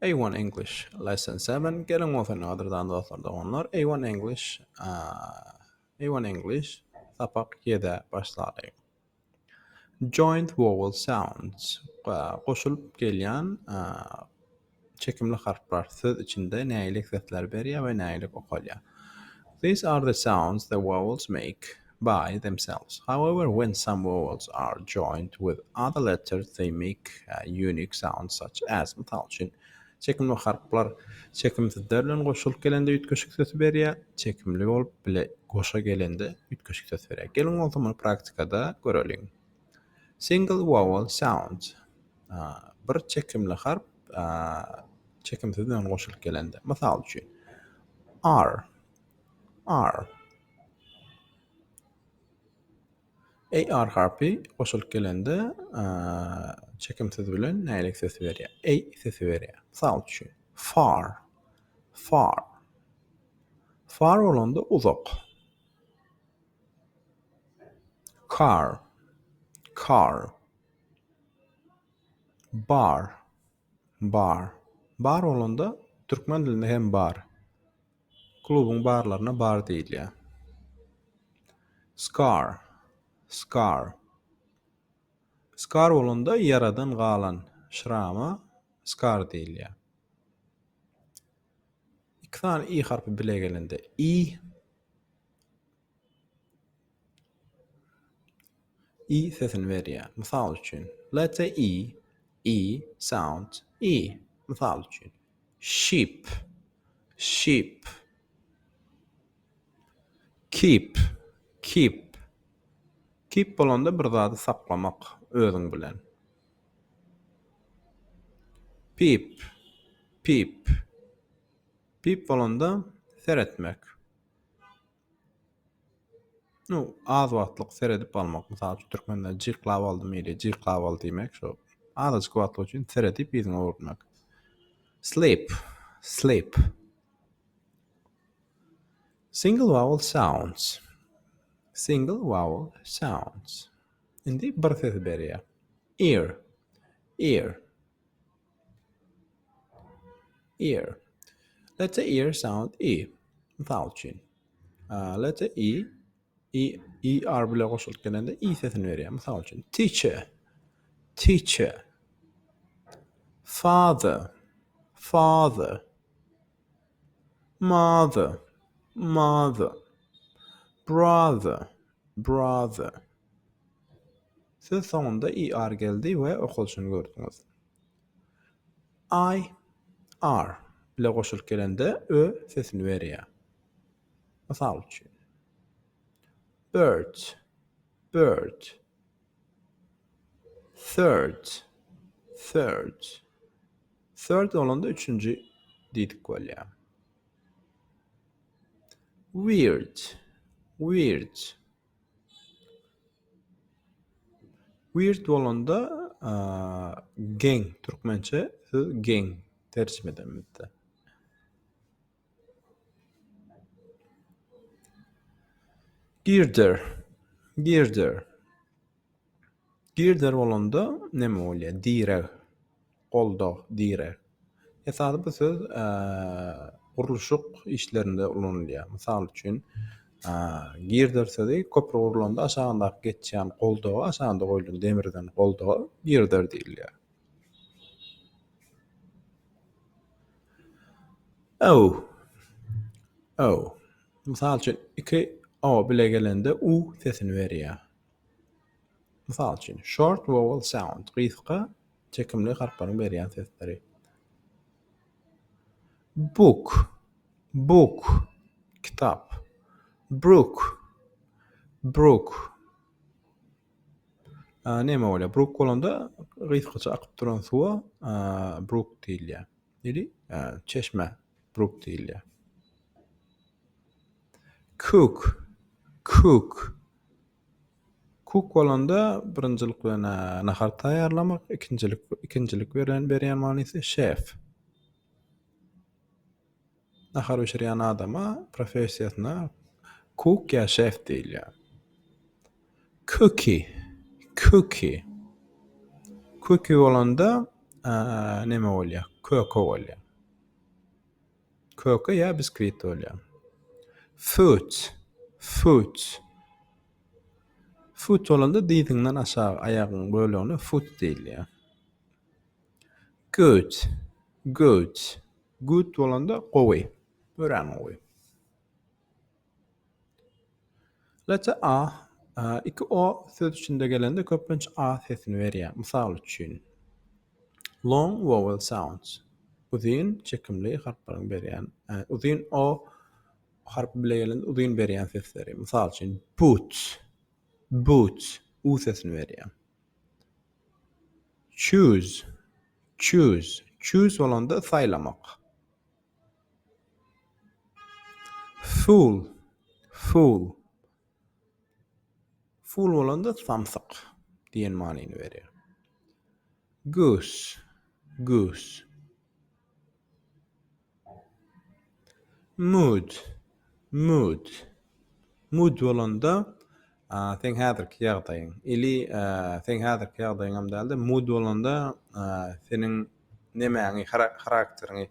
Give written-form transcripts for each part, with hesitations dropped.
A1 English Lesson 7 Geliň bolsa indi gadyrdan dostlar doganlar A1 English A1 English sapak 7-ä başlalyň. Joint vowel sounds goşulyp gelýän çekimli harplar söz içinde nägile sesler berýär we nägile okalýar. These are the sounds the vowels make by themselves. However, when some vowels are joined with other letters, they make unique sounds such as, Mysal üçin, çekimli harplar çekimsizler bilen goşulyp gelende üýtgeşik sesi berýär, çekimli bolup bile goşa gelende üýtgeşik ses berýär. Geliň bolsa muny praktikada göreliň. Single vowel sound, bir çekimli harp çekimsiz bilen goşulyp gelende. Mysal üçin, R, R. AR harpy goşulyp gelende çekimsiz bilen nälik sesi berýär? A sesi berýär. Mysal üçin, far, far. Far bolanda uzak. Car, car. Bar, bar. Bar bolanda türkmen dilinde hem bar. Klubuň barlaryna bar diýilýär. Scar, scar. Scar bolanda ýaradan galan şrama scar diýilýär. Iki sany i harpy bile gelende i i sesini berýär. Mysal üçin, letter e, e sound e. Mysal üçin, sheep, sheep. Keep, keep. Keep bolanda bir zady saklamak özüň bilen. Peep, peep. Peep bolanda seretmek. Nu, az wagtlyk seredip almak. Mysal üçin, türkmende jyklap aldym ili jyklap al diýmek şo azajyk wagtlyk üçin seredip yzyňa öwrülmek. Sleep, sleep. Single vowel sounds. Single vowel sounds. Indi bir sesi berýär. Ear, ear. Ear. Letter ear sound e. Mysal üçin. Letter e e e r bile goşulyp gelende e sesini berýär. Mysal üçin, teacher, teacher. Father, father. Mother, mother. Brother, brother. Söz soňunda er geldi we okalyşyny gördüňiz. I, R bile goşulyp gelende ö sesini berýär. Mysal üçin, bird, bird, third, third. Third bolanda üçünji diýdik bolýar. Weird, weird. Weird bolanda geň, türkmençe söz geň terjime edenimizde. Girder, girder. Girder bolanda neme bolýar? Direg. Goldaw, direg. Esasy bu söz gurluşyk işlerinde ulanylýar. Mysal üçin, girder sözi köpri gurlanda aşagyndaky geçýän goldawa, aşagynda goýlan demirden goldawa girder diýilýär. O, o. Mysal üçin, iki o bile gelende u sesini berýär. Mysal üçin, short vowel sound, gysga çekimli harplaryň berýän sesleri. Book, book, kitap. Brook, brook. Näme bolýar? Brook bolanda gysgaça akyp duran suwa brook diýilýär. Ili çeşmä brook diýilýär. Cook, cook. Cook bolanda birinjilik bilen nahar taýýarlamak, ikinjilik ikinjilik beren berýän manysy şef. Nahar bişirýän adama professiýasyna cook ýa şef diýilýär. Cookie, cookie. Cookie bolanda. neme bolýar? Köke bolýar. Köke ýa biskwit bolýar. Foot, foot. Foot bolanda dyzyňdan aşagy aýagyň bölegine foot diýilýär. Good, good. Good bolanda gowy, örän gowy. Letter A, iki O söz içinde gelende köplenç A sesini berýär. Mysal üçin, long vowel sounds, uzyn çekimli harplaryň berýän, uzyn O harpy bile gelende uzyn berýän sesleri. Mysal üçin, boot, boot, U sesini berýär. Choose, choose, choose bolanda saýlamak. Fool, fool. Fool bolanda samsyk diýen manyny berýär. Goose, goose. Mood, mood. Mood bolanda seň häzirki ýagdaýyň ili seň häzirki ýagdaýyňam däl-de, mood bolanda seniň nemäňi, harakteriňi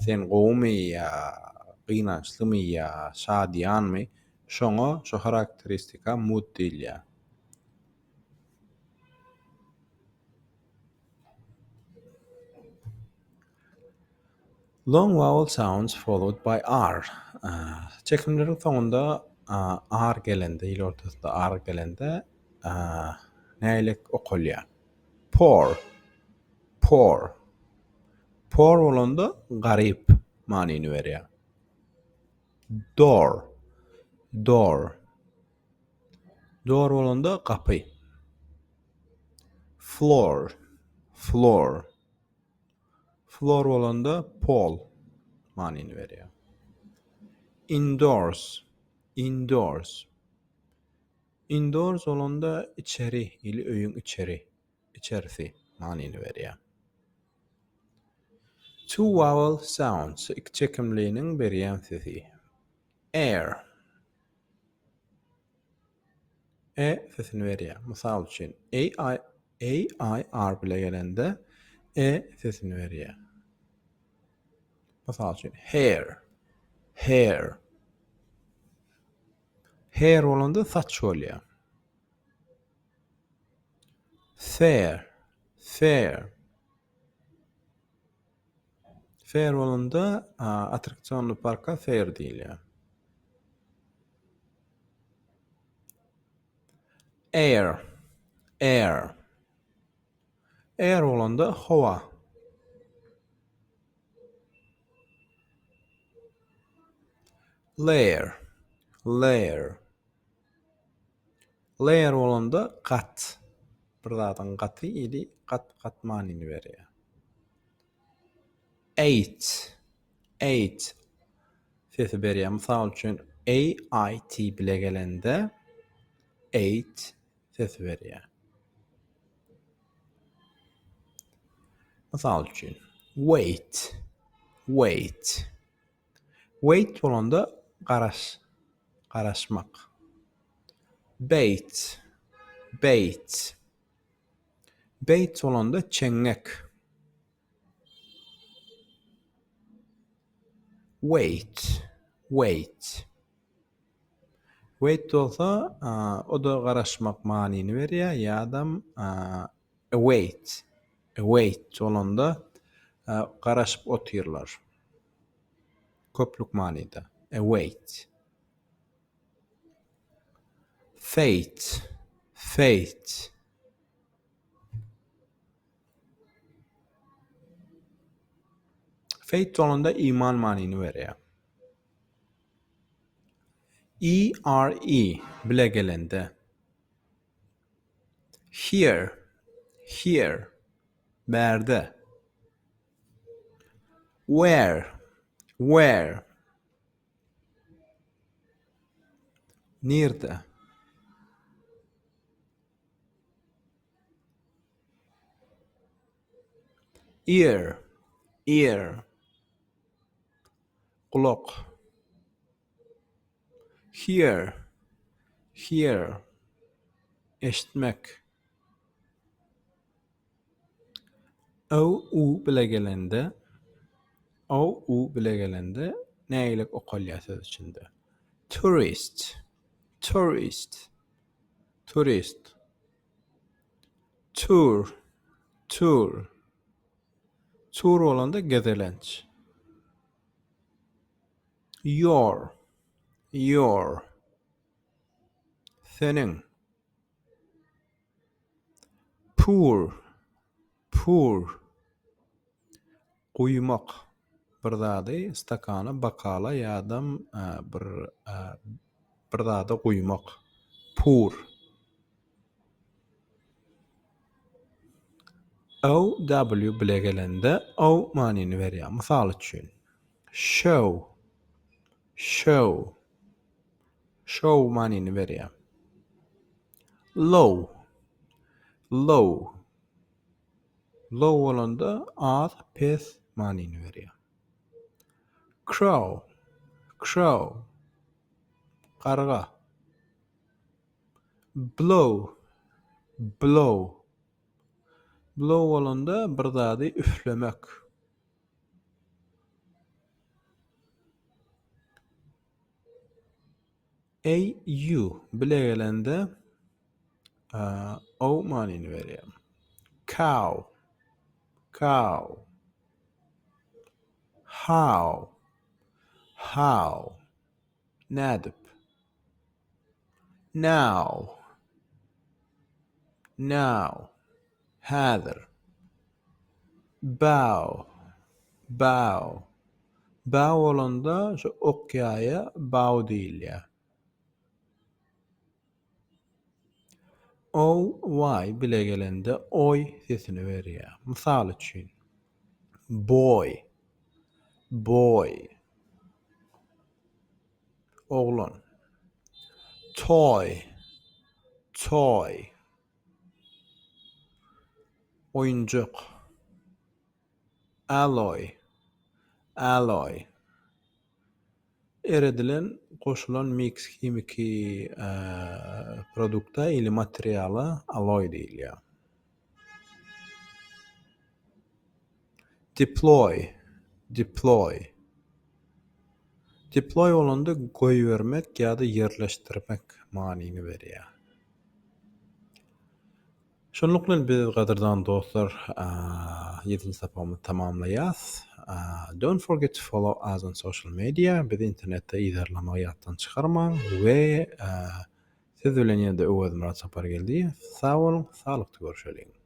sen gowumy ýa gynançlymy ýa şadyýanmy, şoňa şo harakteristika mood diýilýär. Long vowel sounds followed by r. Çekimleriň soňunda r gelende, il ortasynda r gelende nähili okalýar? Poor, poor. Poor bolanda garyp manyny berýär. Door, door. Door bolanda gapy. Floor, floor. Floor bolanda pol manyny berýär. Indoors, indoors. Indoors bolanda içeri ili öýüň içeri, içerisi manyny berýär. Two vowel sounds, iki çekimliniň berýän sesi. Air. E sesini berýär. Mysal üçin, A I A I R bile gelende E sesini berýär. Mysal üçin, hair, hair. Hair bolanda saç bolýar. Fair, fair. Fair bolanda attraksionly parka fair diýilýär. Air, air. Air bolanda howa. Layer, layer. Layer bolanda gat. Bir zadyň gaty ili gat gat manyny berýär. Eight, eight sesi berýär. Mysal üçin, a i t bile gelende eight sesi berýär. Mysal üçin, wait, wait. Wait bolanda garaş, garaşmak. Bait, bait. Bait bolanda çeňňek. Wait, wait. Wait bolsa, o-da garaşmak manyny berýär, ýa-da await, await bolanda garaşyp otyrlar. Köplük manyda. Await. Fate, fate. Fate bolanda iman manyny berýär. E R E bile gelende. Here, here, bärde. Where, where, nirde. Ear, ear, gulak. Hear, hear, eşitmek. O, U bile gelende, O, U bile gelende nägilek okalýar söz içinde? Tourist, tourist, turist. Tour, tour. Tour bolanda gezelenç. Your, your. Seniň. Pour, pour. Guýmak. Bir zady stakana, bokala ýa-da bir bir zada guýmak. Pour. O, W bile gelende ow manyny berýär. Mysal üçin, show, show. Show manyny berýär. Low, low. Low bolanda az, pes manyny berýär. Crow, crow. Garga. Blow, blow. Blow bolanda bir zady üflemek. A, U bile gelende ow manyny berýär. Cow, cow. How, how. Nädip? Now, now. Häzir. Bow, bow. Bow bolanda şu ok ýaýa bow diýilýär. O, Y bile gelende oý sesini berýär. Mysal üçin, boy, boy. Oglan. Toy, toy. Oýunjak. Alloy, alloy. Eredilen, goşulan miks himiki produkta ili materiala alloy diýilýär. Deploy, deploy. Deploy bolanda goýbermek ýa-da ýerleşdirmek manyny berýär. Şonluk bilen biz gadyrdan dostlar ýedinji sapagymyzy tamamlaýas. Don't forget to follow us on social media. Bizi internetde yzarlamagy ýatdan çykarmaň we siz bilen ýene-de Öwezmyrat Sapargeldiýew. Sag boluň, saglykda görşeliň.